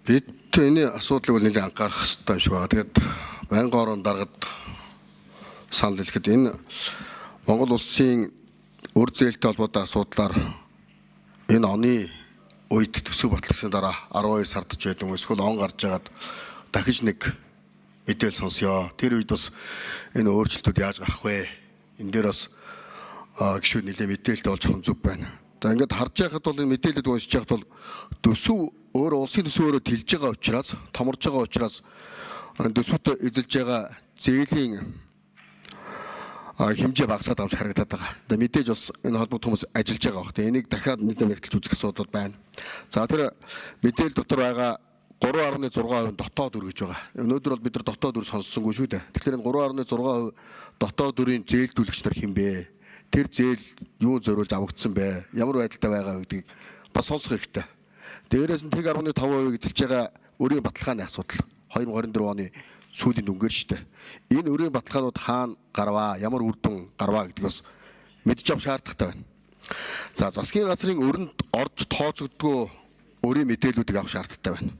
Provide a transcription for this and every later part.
Бид энэ асуудлыг бол нэлээд анхаарах хэрэгтэй юм шиг байна. Тэгээд байнгын орон даргад санал хэлэхэд энэ Монгол улсын өр зээлтэй холбоотой асуудлаар энэ оны үед төсөв батлагдсаны дараа 12 сард ч байдаг эсвэл он гарч жагаад дахиж нэг мэдээлэл сонсёо. Тэр үед бас энэ өөрчлөлтүүд яаж гарах вэ? Энэ дээр бас гişүүд нэлээд мэдээлэлтэй болж авах нь зүг байна. За ингээд харж байхад бол энэ мэдээлэлд уншиж байхад бол төсөв өөр улсын төсөв өөрөө тэлж байгаа учраас, томорж байгаа учраас төсөвт эзэлж байгаа зээлийн хэмжээ багасаад байгаа юм шиг харагдаад байгаа. Тэгээ мэдээж бас энэ холбогдох хүмүүс ажиллаж байгаа бох. Тэгээ энийг дахиад нэлээд нэгтэлж үзэх асуудал байна. За тэр мэдээлэл дотор байгаа 3.6% дотоод өр гэж байгаа. Өнөөдөр бол бид нар дотоод өр сонссонгүй шүү дээ. Тэгэхээр энэ 3.6% дотоод өрийн зээлдүүлэгч нар хэн бэ? Тэр зээл юу зориулж авагдсан бэ? Ямар байдалтай байгаа гэдгийг бас сонсох хэрэгтэй. Дээрээс нь 1.5% эзэлж байгаа өрийн баталгааны асуудал 2024 оны сүүлийн дүнгээр шүү дээ. Энэ өрийн баталгаанууд хаана гарваа, ямар үр дүн гарваа гэдгийг бас мэдж авах шаардлагатай байна. За засгийн газрын өрөнд орж тооцогддгоо өрийн мэдээллүүдийг авах шаардлагатай байна.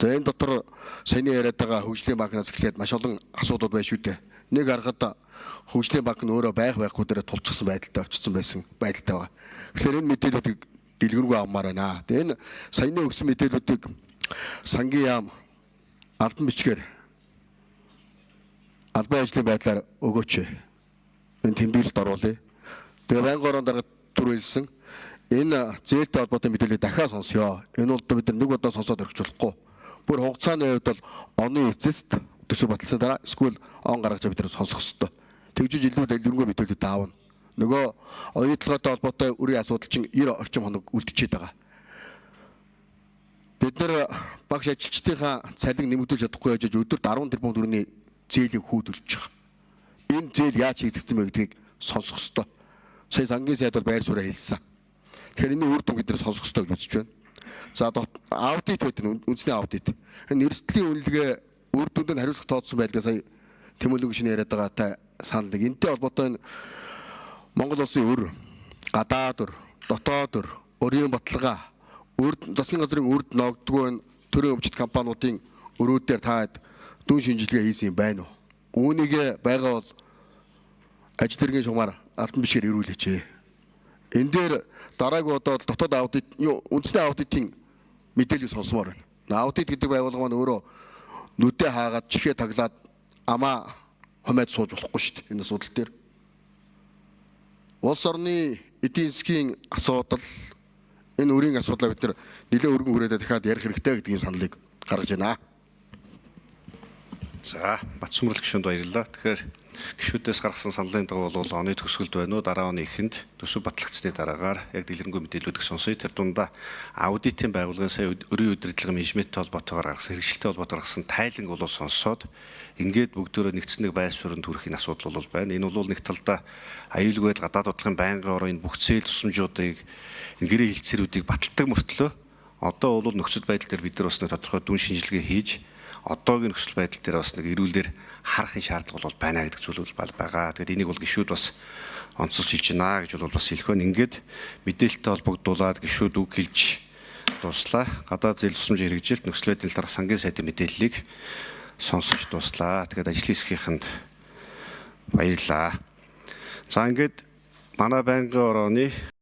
За энэ дотор саяны яриад байгаа хөгжлийн банкнаас эхлээд маш олон асуудлууд байна шүү дээ. Нэг аргад хөгжлийн банк нь өөрөө байх байхгүй дээрээ тулчихсан байдалтай очсон байсан байдалтай байгаа. Тэгэхээр энэ мэдээллүүдийг дэлгэрэнгүй авмаар байна. Тэгээ энэ саяны өгсөн мэдээллүүдийг сангийн яам албан бичгээр албан ажлын байдлаар өгөөч. Энэ тэмдэглэлд оруулъя. Тэгээ байнгын орон даргад түр хэлсэн. Энэ зээлтэй холбоотой мэдээллийг дахиад сонсёо. Энэ бол бид нар нэг удаа сонсоод орхиж болохгүй. Бүр хугацааны хувьд бол оны эцэст төсөв баталсан дараа эсвэл он гаргаж бид нар сонсох ёстой. Тэгжиж илүү дэлгэрэнгүй мэдээлэлүүд аавна. Нөгөө оюутлоготой холбоотой өрийн асуудал чинь 90 орчим хоног үлдчихэд байгаа. Бид нар багш ажилчдынхаа цалин нэмэгдүүлж чадахгүй яж өдөрт 10 тэрбум төгрөгийн зээлийг хүүдүүлж байгаа. Энэ зээл яаж хийгдсэн бэ гэдгийг сонсох ёстой. Сая сангийн сайд бол байр сууриа хэлсэн. Тэгэхээр энэ үр дүн бид нар сонсох ёстой гэж үзэж байна. За аудит байдаг үндэсний аудит. Энэ эрсдлийн үнэлгээ үр дүнд нь хариуцлага тооцсон байдгаа сая Тэмүүлэн гишүүн яриад байгаатай санал нэг. Энтэй холбоотой энэ Монгол улсын өр, гадаад өр, дотоод өр, өрийн баталгаа, өр засгийн газрын үрд ногддгүй энэ төрийн өмчт компаниудын өрүүдээр та дүн шинжилгээ хийсэн юм байна уу? Үүнийг байгаа бол ажил хэргийн шугамар албан бишгээр ирүүлээч. Энэ дээр дараагийн удаа бол дотоод аудит, юу үндэсний аудитын мэдээллийг сонсомоор байна. Аудит гэдэг байгууллага маань өөрөө нүдээ хаагаад чихээ таглаад амаа хумайд сууж болохгүй шүү дээ энэ асуудал дээр. Улс орны эдийн засгийн асуудал энэ өрийн асуудлаа бид нар нэлээд өргөн хүрээдээ дахиад ярих хэрэгтэй гэдгийн саналыг гаргаж байна. За, Батсүмрэл гишүүнд баярлалаа. Тэгэхээр гишүүдээс гаргасан саналын дагуу бол оны төгсгөлд байна уу, дараа оны эхэнд төсөв батлагдсны дараагаар яг дэлгэрэнгүй мэдээллүүдийг сонсъё. Тэр дундаа аудитын байгууллагын сая өрийн удирдлага менежменттэй холбоотойгоор гаргасан, хэрэгжилтэй холбоотойгоор гаргасан тайланг бол сонсоод ингээд бүгдөө нэгдсэн нэг байр суурьнд хүрэхийн асуудал бол байна. Энэ бол нэг талдаа аюулгүй байдал гадаад бодлогын байнгын ороо энэ бүх зээл тусламжуудыг энэ гэрээ хэлцээрүүдийг баталдаг мөртлөө одоо бол нөхцөл байдал дээр бид нар бас нэг тодорхой дүн шинжилгээ хийж одоогийн нөхцөл байдал дээр бас нэг эрүүлэр харахын шаардлага бол байна гэдэг зүйл бол байгаа. Тэгээд энийг бол гишүүд бас онцолж хэлж байна гэж бол бас хэлэх байна. Ингээд мэдээлэлтэй холбогдуулаад гишүүд үг хэлж дууслаа. Гадаад зээл тусламж хэрэгжилт нөхцөл байдлын талаарх сангийн сайдын мэдээллийг сонсож дууслаа. Тэгээд ажлын хэсгийнхэнд баярлалаа. За ингээд манай байнгын орооны